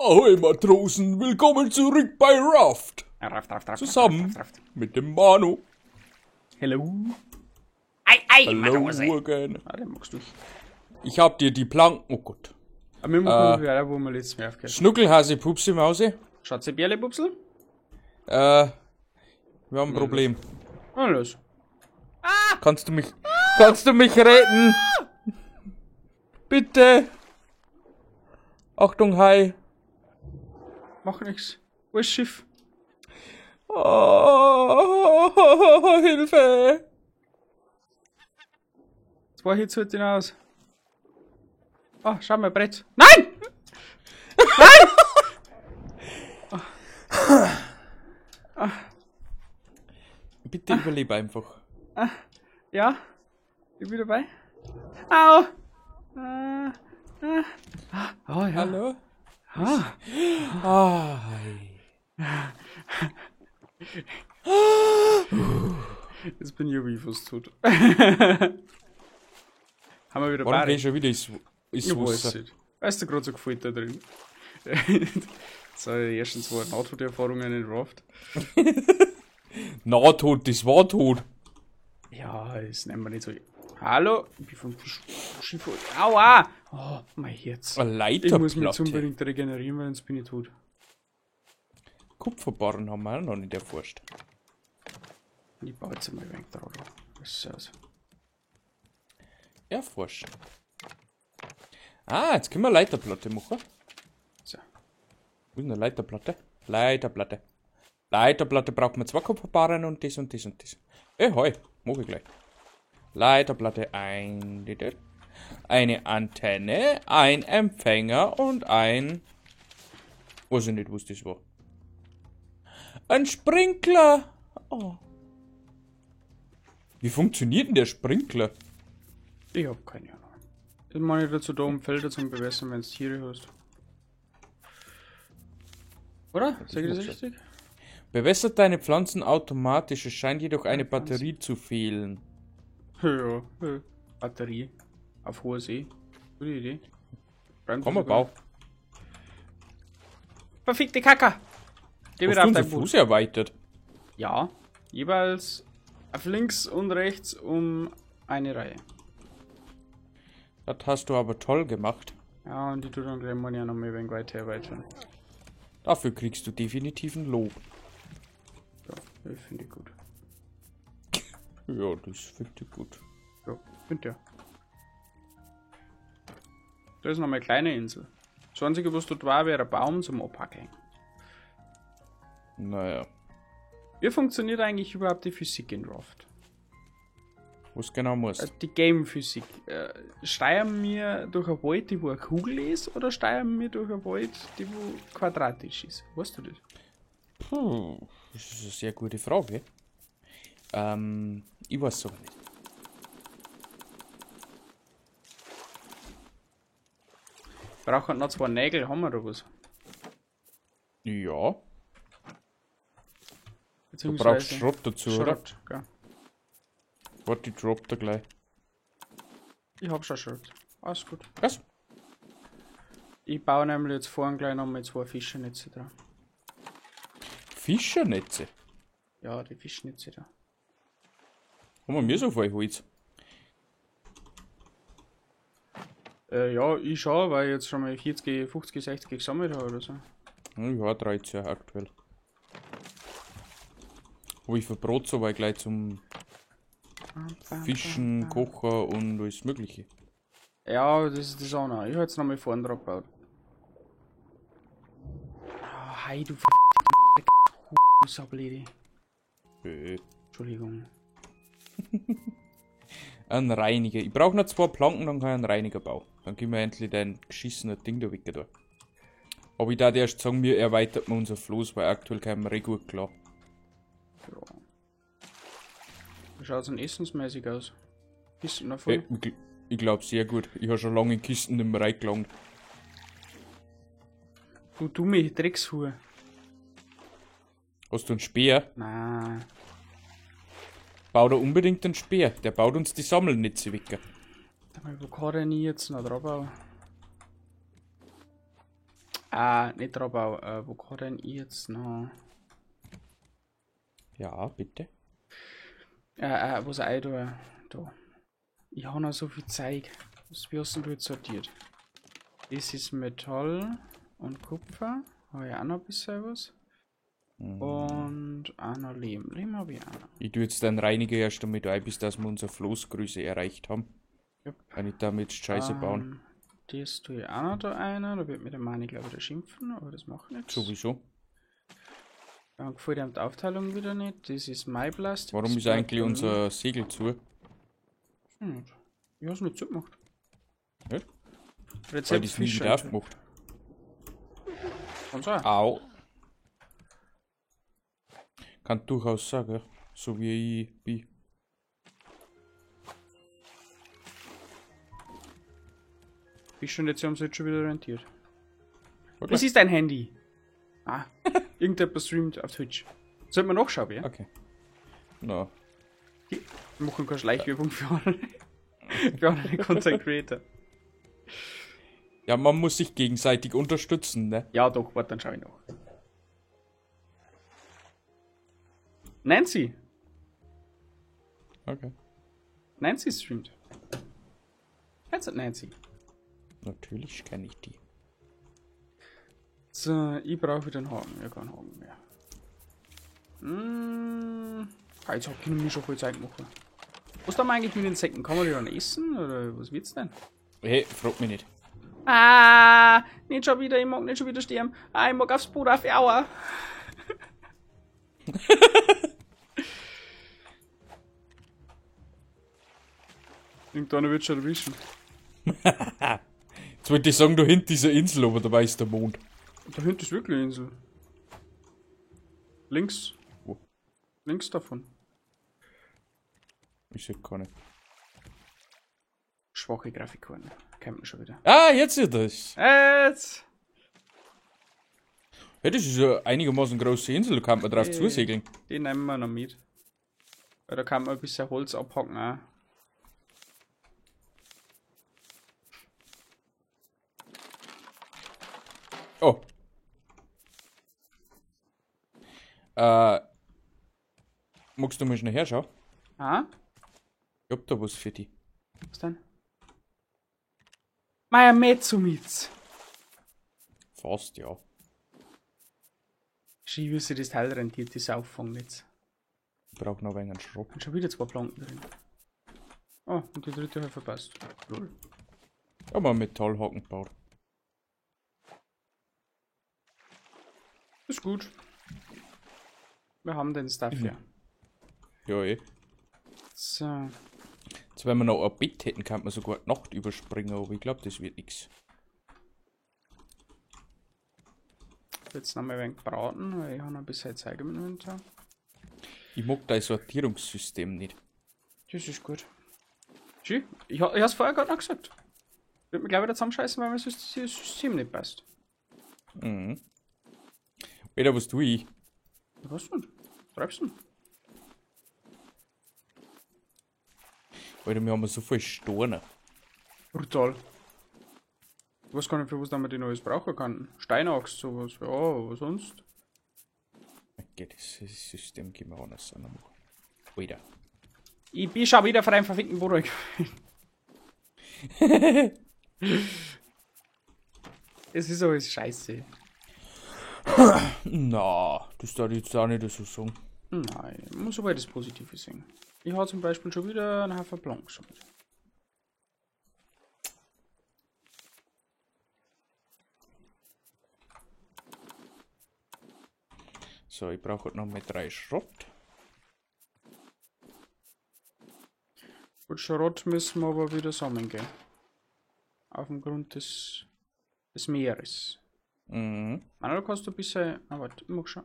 Ahoi Matrosen, willkommen zurück bei Raft. Raft, Raft, Raft, Zusammen Raft, Raft, Raft. mit dem Manu. Hello. Ei, ei, Hello Matrose. again. Ah, den magst du. Ich hab dir die Planken. Oh Gott. Aber wir machen weiter, wo wir letztes Mal aufgehört haben. Schnuckelhase, Pupsi Mause. Schatzi, Bärle, Pupsel. Wir haben ein Problem. Na los. Kannst du mich retten? Bitte. Achtung, Hai. Mach nix. Wo ist Schiff? Oh, Hilfe. Zwei Hits holt ihn aus. Ah, schau mal, Brett. Nein! Nein! Bitte überlebe einfach. Ja, ich bin dabei. Au! Ah, ah, ah, oh, ja. Hallo? Ah. Ah, hi. Jetzt bin ich ja wie fast tot. Haben wir wieder Warum Barry? geh ich schon wieder ins Ich weiß Wasser? nicht. Weißt du, gerade so gefällt da drin. So, die ersten zwei Nahtoderfahrungen in Raft. Nahtod, das war tot. Ja, das nennen wir nicht so. Hallo? Ich bin vom Schiff. Aua! Oh, mein Herz. Eine Ich muss mich jetzt Leiterplatte. unbedingt regenerieren, weil sonst bin ich tot. Kupferbarren haben wir auch noch nicht erforscht. Ich baue jetzt einmal ein wenig drauf. Was ist aus? Erforschen. Ah, jetzt können wir Leiterplatte machen. So. Wo ist denn eine Leiterplatte? Leiterplatte. Leiterplatte braucht man zwei Kupferbarren und das und das und das. Ey, hoi, mach ich gleich. Leiterplatte, eine Antenne, ein Empfänger und ein. Weiß ich nicht, was das war. Ein Sprinkler! Oh. Wie funktioniert denn der Sprinkler? Ich hab keine Ahnung. Das mache ich dazu da, um Felder zum Bewässern, wenn du Tiere hast. Oder? Sag ich das mag sein. richtig? Bewässert deine Pflanzen automatisch, es scheint jedoch eine Batterie zu fehlen. Ja, ja. Batterie. Auf hoher See. Gute Idee. Reimt Komm mal, sich sogar. Bau. Verfickte Kacke! Geh Hast wieder du auf unser dein Boot. Fuß erweitert? Ja, jeweils auf links und rechts um eine Reihe. Das hast du aber toll gemacht. Ja, und die tut dann gleich mal ja noch mal ein wenig weiter erweitern. Dafür kriegst du definitiv ein Lob. Ja, das finde ich gut. Ja, das finde ich gut. Ja, finde ja. Da ist noch mal eine kleine Insel. Das Einzige, was dort war, wäre ein Baum zum Abhacken. Naja, Wie funktioniert eigentlich überhaupt die Physik in Raft? was genau musst. Die Game-Physik. Steuern wir durch eine Wald, die wo eine Kugel ist, oder steuern wir durch eine Wald, die wo quadratisch ist? Weißt du das? Puh, das ist eine sehr gute Frage. Ich weiß sogar nicht. Brauchen noch zwei Nägel, haben wir da was? Ja, du Beziehungsweise brauchst Schrott dazu, oder? Schrott, gell. Warte, ich drop da gleich. Ich hab schon Schrott. Alles gut. Was? Ich baue nämlich jetzt vorhin gleich nochmal zwei Fischernetze dran. Fischernetze? Ja, die Fischnetze da. Haben wir mir so viel Holz? Ja, ich schon, weil ich jetzt schon mal 40, 50, 60 gesammelt habe oder so. Ja, 13 aktuell. Hab ich verbrot so weil gleich zum Fischen, Kochen und alles Mögliche. Ja, das ist das auch noch. Ich hab jetzt nochmal vorn drauf gebaut. Ah, hi, du Sablede. Entschuldigung. Ein Reiniger. Ich brauche noch zwei Planken, dann kann ich einen Reiniger bauen. Dann können wir endlich dein geschissenes Ding da weg da. Aber ich darf erst sagen, wir erweitert man unser Floß, weil aktuell kein wir gut klar. Ja. Wie schaut's denn essensmäßig aus? Kisten noch voll? Ich glaube sehr gut. Ich habe schon lange in Kisten nicht mehr reingelangt. Du dumme Dreckshure. Hast du einen Speer? Nein. Bau da unbedingt einen Speer. Der baut uns die Sammelnetze weg. Sag mal, wo kann denn ich jetzt noch drauf bauen? Ah, nicht Rohbau. Wo kann denn ich jetzt noch? Ja, bitte. Wo ist ein da? Da. Ich habe noch so viel Zeug. Was, wie hast denn du jetzt sortiert? Das ist Metall und Kupfer. Habe ich auch noch ein bisschen was. Und auch noch Lehm. Lehm habe ich auch noch. Ich tue jetzt den Reiniger erst damit ein, bis dass wir unsere Floßgröße erreicht haben. Yep. Wenn ich damit Scheiße bauen. Das tue ich auch noch da rein. Da wird mir der Mani, glaube ich, wieder schimpfen, aber das macht nichts. Sowieso. Dann gefällt ihm die Aufteilung wieder nicht. Das ist mein Plastik. Warum Das ist eigentlich bleibt bei mir. unser Segel zu? Nicht. Ich hab's nicht zugemacht. Nicht? Rezept Weil das nie Fisch wieder aufgemacht. Kann sein. Au. Kann durchaus sagen, so wie ich bin. Fisch und jetzt haben sie jetzt schon wieder rentiert. Okay. Das ist dein Handy. Ah, irgendjemand streamt auf Twitch. Sollte man nachschauen, ja? Okay. Na, Wir machen keine Schleichwerbung für alle. Für alle Content Creator. Ja, man muss sich gegenseitig unterstützen, ne? Ja, doch, warte, dann schau ich nach. Nancy! Okay. Nancy streamt. Kennst du Nancy? Natürlich kenne ich die. So, ich brauche wieder einen Haken. Ich habe keinen Haken mehr. Ah, jetzt hab ich mir schon viel Zeit gemacht. Was da eigentlich mit den Insekten? Kann man die dann essen? Oder was wird's denn? Hey, frag mich nicht. Ah, nicht schon wieder, ich mag nicht schon wieder sterben. Ah, ich mag aufs Boot auf, aua. Irgendeiner wird schon erwischen. Jetzt wollte ich sagen, da hinten ist eine Insel, aber dabei ist der Mond. Da hinten ist wirklich eine Insel. Links. Wo? Links davon. Ich sehe keine. Schwache Grafikkarten. Kennt man schon wieder. Ah, jetzt ist das. Jetzt! Ja, das ist eine einigermaßen große Insel, da kann man drauf zusegeln. Den nehmen wir noch mit. Weil da kann man ein bisschen Holz abhacken auch. Oh. Magst du mal schnell herschauen? Ah? Ich hab da was für dich. Was denn? Meier Metzumitz. Fast, ja. Schön, wie sich das Teil rentiert, das Auffangnetz. Ich brauch noch ein wenig einen Schrott. Und schon wieder zwei Planken drin. Oh, und die dritte habe ich verpasst. Lol. Ich hab mal einen Metallhaken gebaut. Ist gut. Wir haben den Stuff ja. Ja, eh. So. Jetzt, wenn wir noch ein Bett hätten, könnte man sogar die Nacht überspringen, aber ich glaube, das wird nix. Jetzt noch mal ein wenig braten, weil ich habe noch ein bisschen Zeug im Inventar. Ich mag dein Sortierungssystem nicht. Das ist gut. Schön. Ich hab's vorher gerade noch gesagt. Ich würde mich gleich wieder zusammenscheißen, weil mir das System nicht passt. Mhm. Alter, was tue ich? Was denn? Treibst du denn? Alter, wir haben so viel Steine. Brutal. Ich weiß gar nicht, für was wir die Neues brauchen kann. Steinaxt, sowas. Ja, aber sonst. Okay, das System können wir anders machen. Alter. Ich bin schon wieder von einem verfickten Boot. Es ist alles scheiße. Na, das darf ich jetzt auch nicht so sagen. Nein, ich muss aber das Positive sehen. Ich habe zum Beispiel schon wieder einen Haufen Blanc gesammelt. So, ich brauche noch mal 3 Schrott. Gut, Schrott müssen wir aber wieder sammeln gehen. Auf dem Grund des Meeres. Mhm. Manuel, kannst du ein bisschen. Ah, warte, ich mach schon.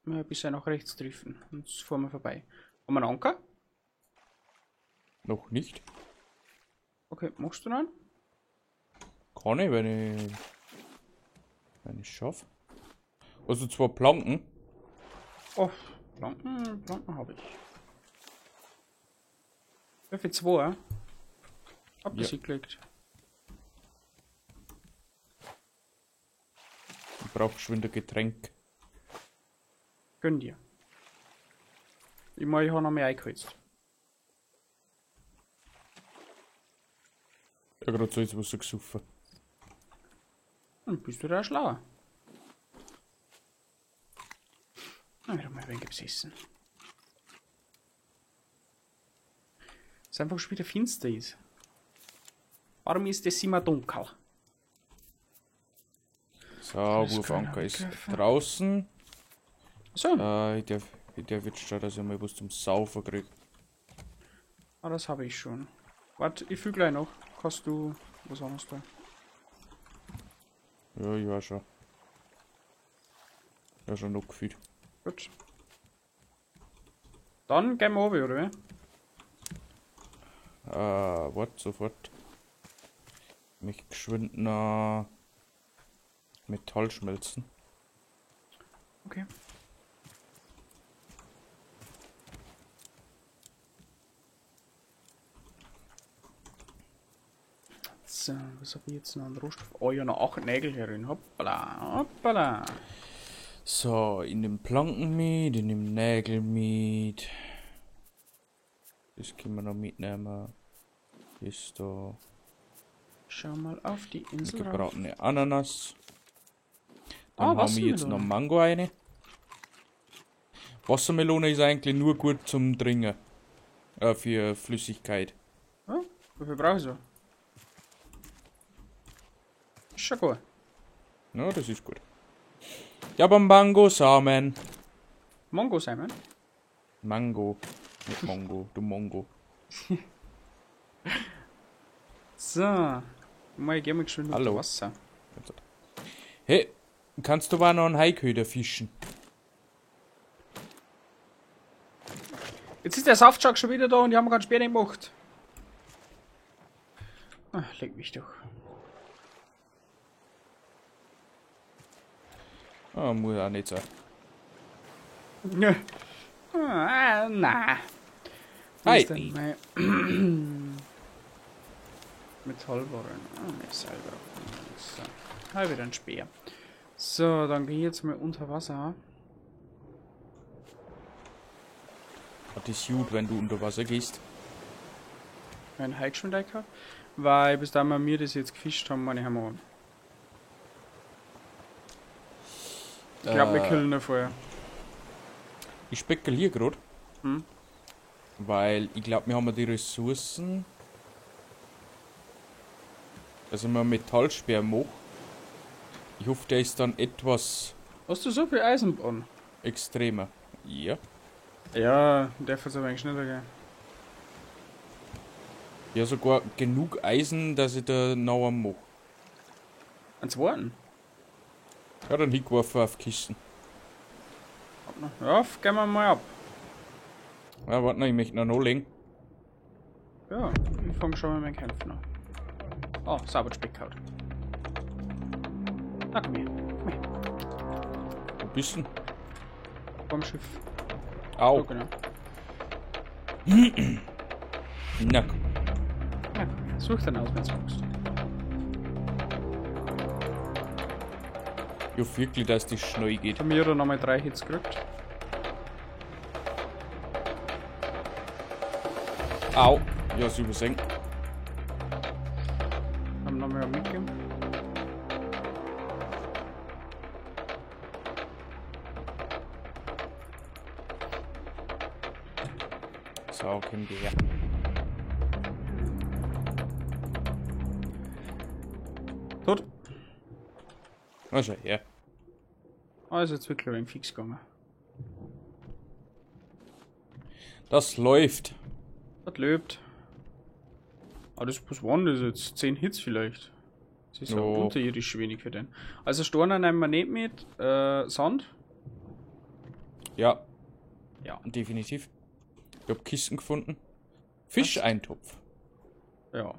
Mal ein bisschen nach rechts driften. Und jetzt fahren wir vorbei. Haben wir einen Anker? Noch nicht. Okay, machst du noch einen? Kann ich, wenn ich schaffe. Also 2 Planken. Oh, Planken habe ich. Wie viel? 2? Hab das Ja. hingekriegt. brauch geschwind ein Getränk. Gönn dir. Ich meine, ich habe noch mehr eingeholzt. Ja, gerade so jetzt was gesoffen. Dann bist du da schlauer. Na, wieder mal ein wenig besessen. Es ist einfach schon wieder finster ist. Warum ist es immer dunkel? So, Wurfanker ist draußen. So. Ich darf jetzt schauen, dass ich mal was zum Saufen krieg. Ah, das habe ich schon. Warte, ich füge gleich noch. Kannst du was anderes da? Ja, ich war schon. Ja, schon noch gefühlt. Gut. Dann gehen wir runter, oder wie? Warte, sofort. Mich geschwind noch Metall schmelzen. Okay. So, was habe ich jetzt noch an Rohstoff? Oh ja, noch 8 Nägel herin. Hoppala, hoppala. So, in den Planken mit, in dem Nägel mit. Das können wir noch mitnehmen. Ist da. Schau mal auf die Insel. Gebratene Ananas. Dann haben wir jetzt noch Mango eine. Wassermelone ist eigentlich nur gut zum Trinken. Für Flüssigkeit. Ja, wofür brauchst du? Ist schon gut. Ja, das ist gut. Ja, aber Mango-Samen. Mango-Samen? Mango. Nicht Mongo, du Mongo. So. Mal, ich geh mal geschwind unter Wasser. Hey, kannst du mal noch einen Haiköder fischen? Jetzt ist der Saftschlag schon wieder da und die haben ganz Sperr gemacht. Ach, leck mich doch. Ah, muss auch nicht sein. Ja. Ah, na. Hi. Metallbarren. Ah, ne, selber. So. Ah, wieder ein Speer. So, dann geh ich jetzt mal unter Wasser. Das ist gut, wenn du unter Wasser gehst. Mein Heikschwindecker. Weil bis da wir mir das jetzt gefischt haben, meine haben wir an. Ich glaube, wir killen da vorher. Ich spekuliere gerade. Hm? Weil ich glaube, wir haben die Ressourcen. Also, wenn man Metallspeer macht. Ich hoffe, der ist dann etwas. Hast du so viel Eisenbahn? Extremer. Ja. Ja, der fährt aber eigentlich schneller gehen. Ja, sogar genug Eisen, dass ich da noch einen mache. Einen zweiten? Ja, dann hingeworfen auf Kisten. Ja, gehen wir mal ab. Ja, warte noch, ich möchte noch nachlegen. Ja, ich fange schon mal mit dem Kämpfen an. Oh, sauber Speckhaut. Na, komm her. Komm her. Wo bist du denn? Beim Schiff. Au. Oh, genau. Na komm. Na komm, such dann aus, wenn du magst. Ich hoffe wirklich, dass das schnell geht. Von mir hat er nochmal 3 Hits gekriegt. Au! Ja, ist übersehen. Haben nochmal mitgegeben. So, komm her. Tot. Na, schau her. Ah, ist jetzt wirklich ein fix gegangen. Das läuft. Das lebt. Ah, das was waren das jetzt? 10 Hits vielleicht. Das ist ja unterirdisch wenig für den. Also Storner nehmen wir nicht mit. Sand? Ja. Ja. Definitiv. Ich hab Kisten gefunden. Fischeintopf. Ja.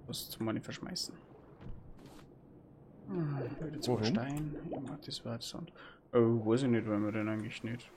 Was zum nicht verschmeißen. Wieder 2 Stein. Ja, das war jetzt Sand. Oh, weiß ich nicht, weil wir den eigentlich nicht.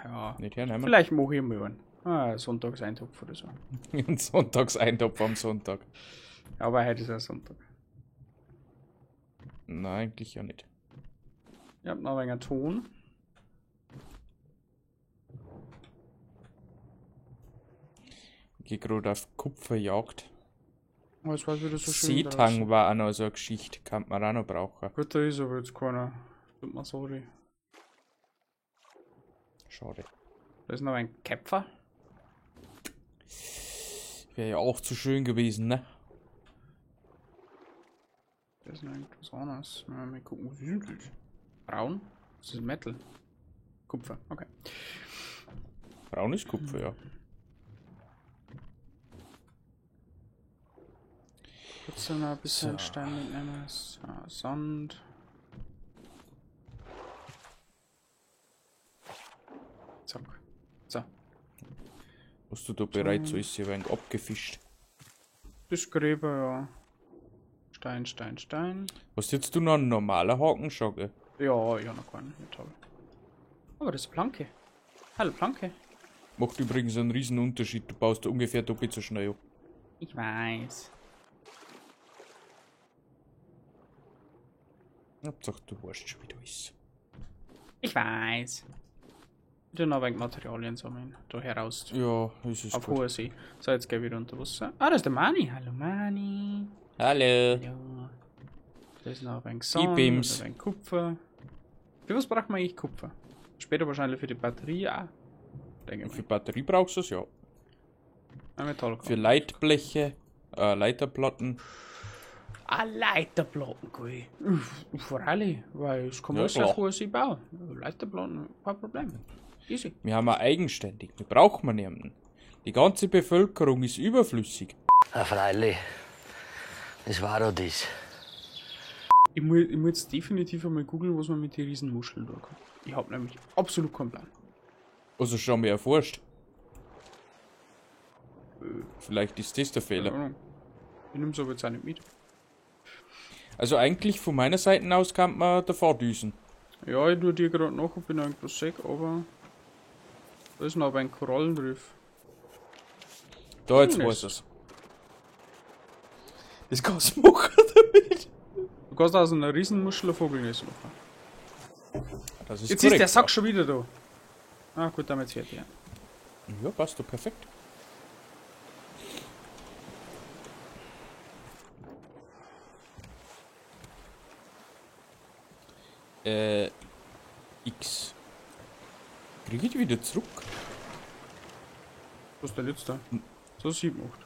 Ja. Nicht hernehmen. Vielleicht mache ich mal einen. Ah, Sonntagseintopf oder so. Ein Sonntagseintopf am Sonntag. Ja, aber heute ist ja Sonntag. Nein, eigentlich ja nicht. Ich hab noch ein wenig Ton. Ich geh gerade auf Kupferjagd. Oh, es war wieder so schön Seetang draußen. war auch noch so eine Geschichte, kann man auch noch brauchen. Gut, da ist aber jetzt keiner. Tut mir sorry. Schade. Da ist noch ein Käpfer. Wäre ja auch zu schön gewesen, ne? Da ist noch irgendwas anderes. Mal gucken, was ist denn das? Braun? Das ist Metal. Kupfer, okay. Braun ist Kupfer, ja. Kurz noch ein bisschen So. Stein mitnehmen. So, Sand. Zack. So. Was du da bereit so ist, ich ein wenig abgefischt. Das Gräber, ja. Stein, Stein, Stein. Hast jetzt du noch einen normalen Haken schon, gell? Ja, ich hab noch keinen Metall. Aber das ist eine Planke. Hallo Planke. Macht übrigens einen riesen Unterschied. Du baust ungefähr doppelt so schnell ab. Ich weiß. Hauptsache, du weißt schon, wie du ist. Ich weiß. Ich noch ein wenig Materialien sammeln. Da heraus. Ja, es ist Auf gut. hoher See. So, jetzt geh ich wieder unter Wasser. Ah, da ist der Mani. Hallo Mani. Hallo. Ja. Da ist noch ein wenig Sand, bin's. und ein wenig Kupfer. Für was braucht man eigentlich Kupfer? Später wahrscheinlich für die Batterie auch. Denke ich Für mal. Batterie brauchst du es, ja. Ein Metall. Für Leitbleche, Leiterplatten. Ah, Leiterplatten, geil. Freilich, weil es kann Ja, man alles klar. auf hoher See bauen. Leiterplatten, kein Problem. Easy. Wir haben auch eigenständig. Wir brauchen wir niemanden. Die ganze Bevölkerung ist überflüssig. Ah, freilich. Das war doch das. Ich muss jetzt definitiv einmal googeln, was man mit den riesen Muscheln tun kann. Ich hab nämlich absolut keinen Plan. Also schon mal erforscht. Vielleicht ist das der Keine Fehler. Ahnung. Ich nehm's aber jetzt auch nicht mit. Also eigentlich von meiner Seite aus kann man davor düsen. Ja, ich tue dir gerade nach, ob ich noch irgendwas sehe, aber da ist noch ein Korallenriff. Da, jetzt Hm, weiß es. Das kannst du machen damit. Du kannst aus einer Riesenmuschel ein Vogelnest machen. Das ist Jetzt korrekt, ist der Sack schon wieder da. Ah, gut, damit ist fertig. Ja. Ja, passt doch perfekt. X. Krieg ich die wieder zurück? Was ist der letzte? So 7, 8.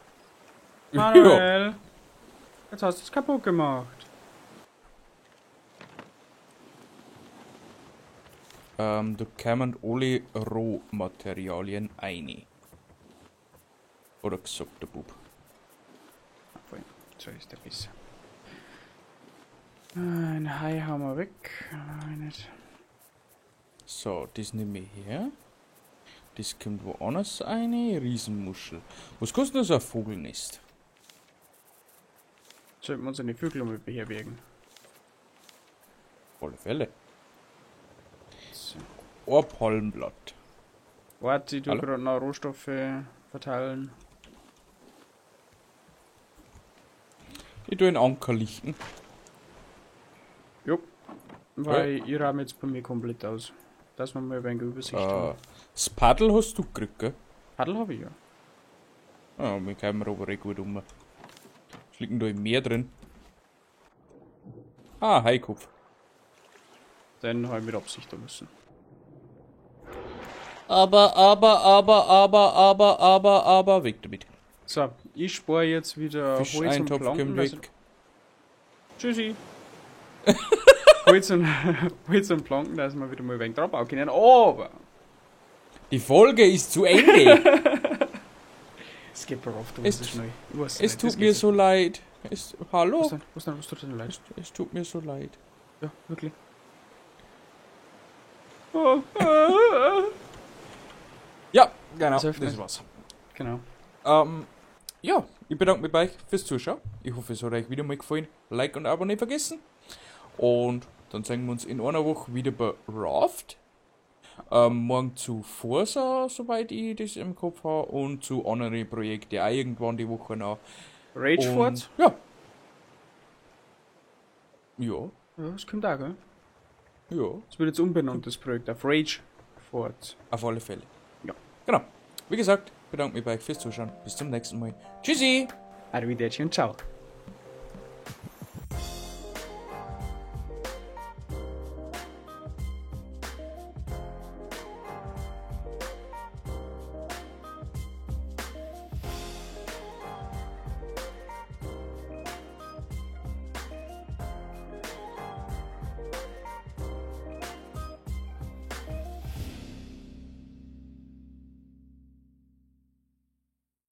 Ja. Manuel! Jetzt hast du es kaputt gemacht. Da kämen alle Rohmaterialien ein. Oder gesagt, der Bub. Obwohl, so ist der besser. Ein Hai haben wir weg. Nein, nicht. So, das nehme ich her. Das kommt woanders eine Riesenmuschel. Was kostet denn so ein Vogelnest? Sollten wir uns eine Vögel mal beherbergen. Auf alle Fälle. So. Ein Palmblatt. Warte, ich tu Hallo? gerade noch Rohstoffe verteilen. Ich tue einen Anker lichten. Jo. Weil ich räume jetzt bei mir komplett aus. Dass wir mal ein wenig Übersicht haben. Das Paddel hast du gekriegt, gell? Paddel habe ich ja. Ah, wir kommen aber eh gut um. Es liegt denn da im Meer drin? Ah, Haikopf. Den habe ich mit Absicht da müssen. Aber, weg damit. So, ich spare jetzt wieder Holz und Fischeintopf Planken. kommt Also, weg. tschüssi. Holz und, Holz und Planken, dass wir wieder mal ein wenig drauf bauen können. Aber Die Folge ist zu Ende. es geht bergauf, du Es bist so schnell. Ich weiß Es nicht, tut das mir geht so leid. Es, hallo? nicht. Was denn? Was denn? Was tut denn leid? Es tut mir so leid. Ja, wirklich. Oh, ah, ah. Ja, genau. Das hilft Das nicht. war's. Genau. Ja, ich bedanke mich bei euch fürs Zuschauen. Ich hoffe, es hat euch wieder mal gefallen. Like und Abo nicht vergessen. Und dann sehen wir uns in einer Woche wieder bei Raft. Morgen zu Forsa, soweit ich das im Kopf habe. Und zu anderen Projekten auch irgendwann die Woche noch. Rage Und, Forts? Ja. Ja. Ja, das kommt auch, gell? Ja. Es wird jetzt umbenannt, das Projekt, auf Rage Forts. Auf alle Fälle. Ja. Genau. Wie gesagt, bedanke mich bei euch fürs Zuschauen. Bis zum nächsten Mal. Tschüssi! Arrivederci und ciao.